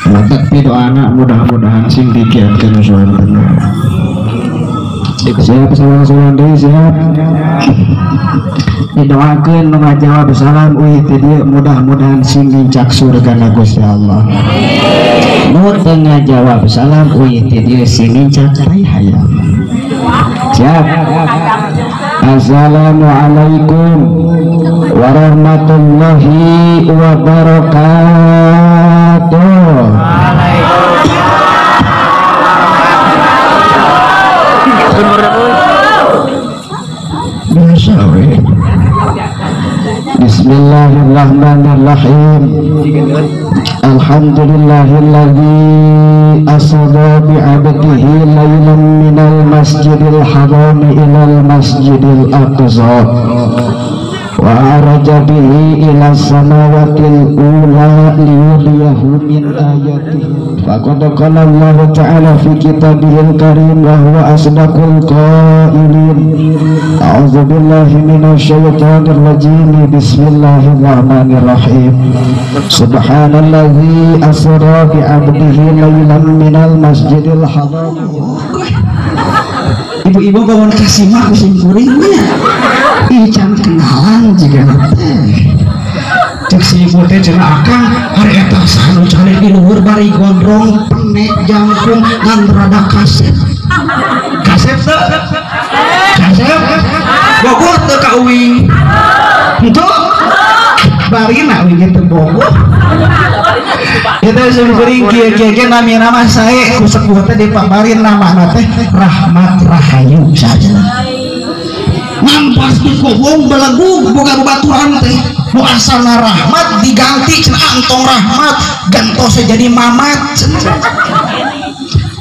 Matak pidoana mudah-mudahan sing dikiatkeun suantena. Siap salam-salam deui siap. Didoakeun nu ngajawab salam uih ti dieu mudah-mudahan sing nincak surgana Gusti Allah. Nu teu ngajawab salam uih ti dieu sing nincak tai hayam. Siap. Assalamualaikum warahmatullahi wabarakatuh. Biasa we. Bismillahirrahmanirrahim. Alhamdulillahilladzi asra bi'abdihi lailan minal masjidil haram ilal masjidil aqsa wa araja bihi ila samawatil ula liyuriyahu min ayatihi. Faqad qala Allah ta'ala fi kitabihil karim wa huwa asdaqul qailin. A'udzu billahi minasy syaithanir rajim. Bismillahirrahmanirrahim. Subhanalladzi asra bi 'abdihi lailan minal masjidil haram. Ibu-ibu bangun kasih mah kusim kuringnya. Ih, can kenalan juga teh. Cek si ibu teh cenah akang ari eta saha nu calik di luhur bari gondrong penek jangkung ngan rada kasep. Kasep teu? Kasep? Bogor teu ka uing? Henteu? Barina uing teu bogoh. Eta sim kuring kieu-kieu namina mah sae ku sepuh teh dipaparin namana teh Rahmat Rahayu saja. Ngampas di kobong belegu boga babaturan teh nu asalna Rahmat diganti cenah Antong Rahmat gantosna jadi Mamat.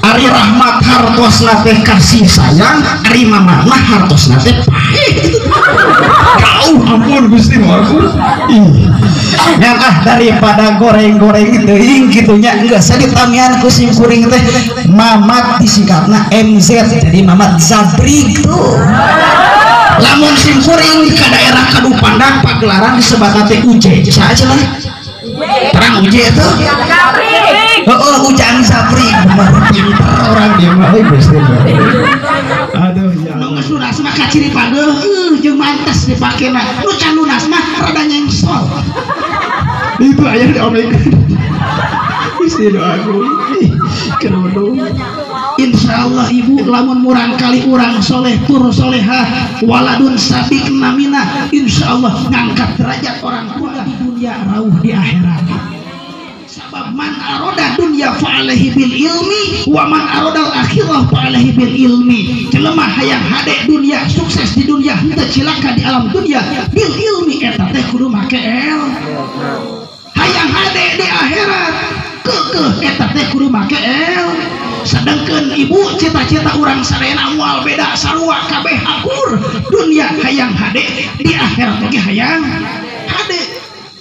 Ari Rahmat hartosna teh kasih sayang, ari Mamat mah hartosna teh paeh. Jauh ampun Gusti aku. Ih. Yang ah daripada goreng-goreng teuing kitu nya geus ditamian ku sim kuring teh Mamat disingkatna MZ jadi Mamat Zabri tuh. Lamun sim kuring ka daerah Kadupandang pagelaran disebatna teh UJ. Saha cenah? Terang UJ tuh. Heeh, Ujang Zabri bener pinter orang dia mah euy Gusti. Aduh ya. Nu geus lunas mah kaciri pageuh jeung mantes dipakena. Nu can lunas mah rada nyengsol. Itu aya diomongkeun. Gusti doaku. Ih, kerudung. Insyaallah ibu lamun murang kali urang soleh tur solehah waladun sabik namina insyaallah ngangkat derajat orang tua di dunia rauh di akhirat. Sabab man aroda dunya fa alaihi bil ilmi wa man arodal akhirah fa alaihi bil ilmi. Jelema hayang hade dunia sukses di dunia henteu cilaka di alam dunia bil ilmi eta teh kudu make el. Hayang hade di akhirat keukeuh eta teh kudu make el. Sedangkan ibu cita-cita urang sadayana moal beda sarua kabeh akur dunia hayang hade di akhirat oge hayang hade.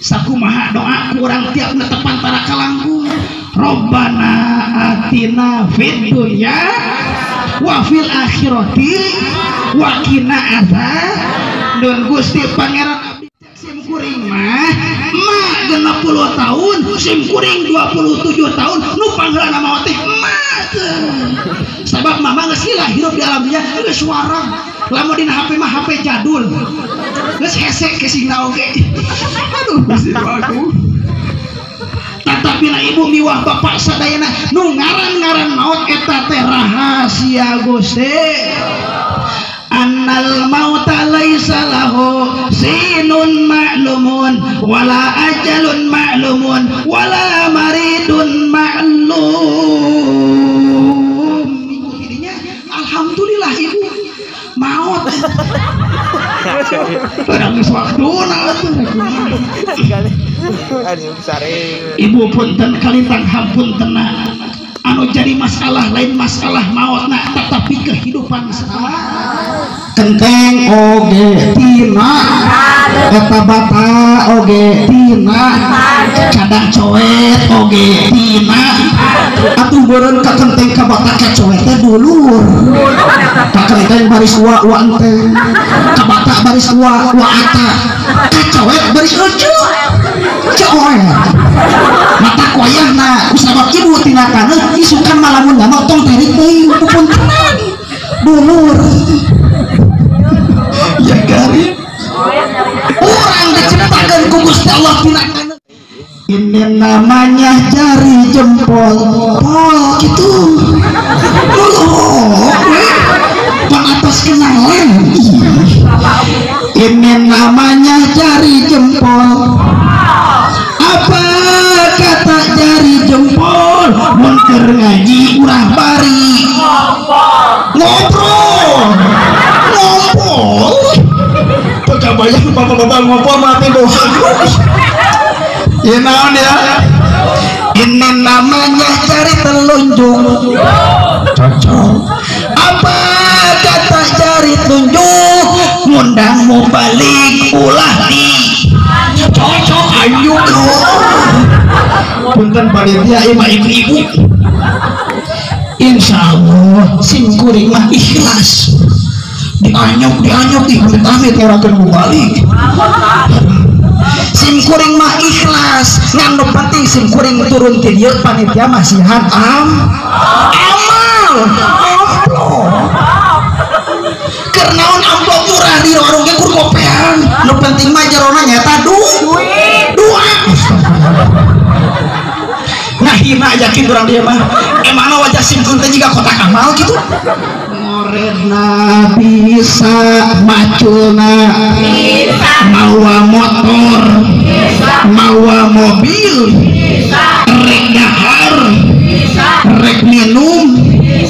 Sakumaha doa ku urang tiap netepan tara kalangkung Robbana atina fid dunya wa fil akhirati wa qina adzab. Nun Gusti Pangeran abdi sim kuring mah emak 60 tahun sim kuring 27 tahun nu pangheulana maot teh emak. Sabab mama geus lila hirup di alam dunya geus warang. Lamun dina HP mah HP jadul. Geus hesek kesingna oge. Aduh Gusti aku. Tatapina ibu miwah bapak sadayana nu ngaran-ngaran maot eta teh rahasia Gusti. Annal mauta laisa lahu sinun ma'lumun wala ajalun ma'lumun wala maridun ma'lum. Ibu tidinya alhamdulillah ibu maot. Barang geus waktuna atuh. Ibu punten kalintang hampuntenna anu jadi masalah lain masalah maotna tetapi kehidupan salah. Kenteng oge tina eta bata oge tina cadang coet oge tina atuh beureun ka kenteng ka bata ka coet teh dulur ka kenteng baris wa wa enteng ka bata baris wa wa ata ka coet baris ucu coet mata koyahna ku sabab kitu mah lamun nggak tong tarik deui pupuntenan dulur ya garing urang diciptakeun ku Gusti Allah tina ini namanya jari jempol pol gitu dulu atas kenalan ini namanya jari jempol apa kata jari jempol mun keur ngaji urang bari ngobrol ngompol pegawaian bapak-bapak ngompol mati doang ya naon ya ini namanya jari telunjuk cocok apa kata jari tunjuk ngundang mau balik ulah di cocok ayo punten panitia ima ibu-ibu insya Allah sim kuring mah ikhlas dianyok dianyok ih amit orang mau balik sim kuring mah ikhlas ngan nu penting sim kuring turun ti dieu panitia masihan am amal amplop keur naon amplop murah di warung ge kur gopean nu penting mah jerona nyata duit dua nah hina yakin urang dia mah emangna wajah sim kuring teh jiga kotak amal gitu ngoredna bisa maculna bisa mawa motor bisa mawa mobil bisa rek dahar bisa rek minum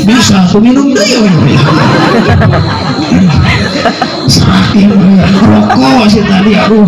bisa tuh minum deui we saking rokok sih tadi aduh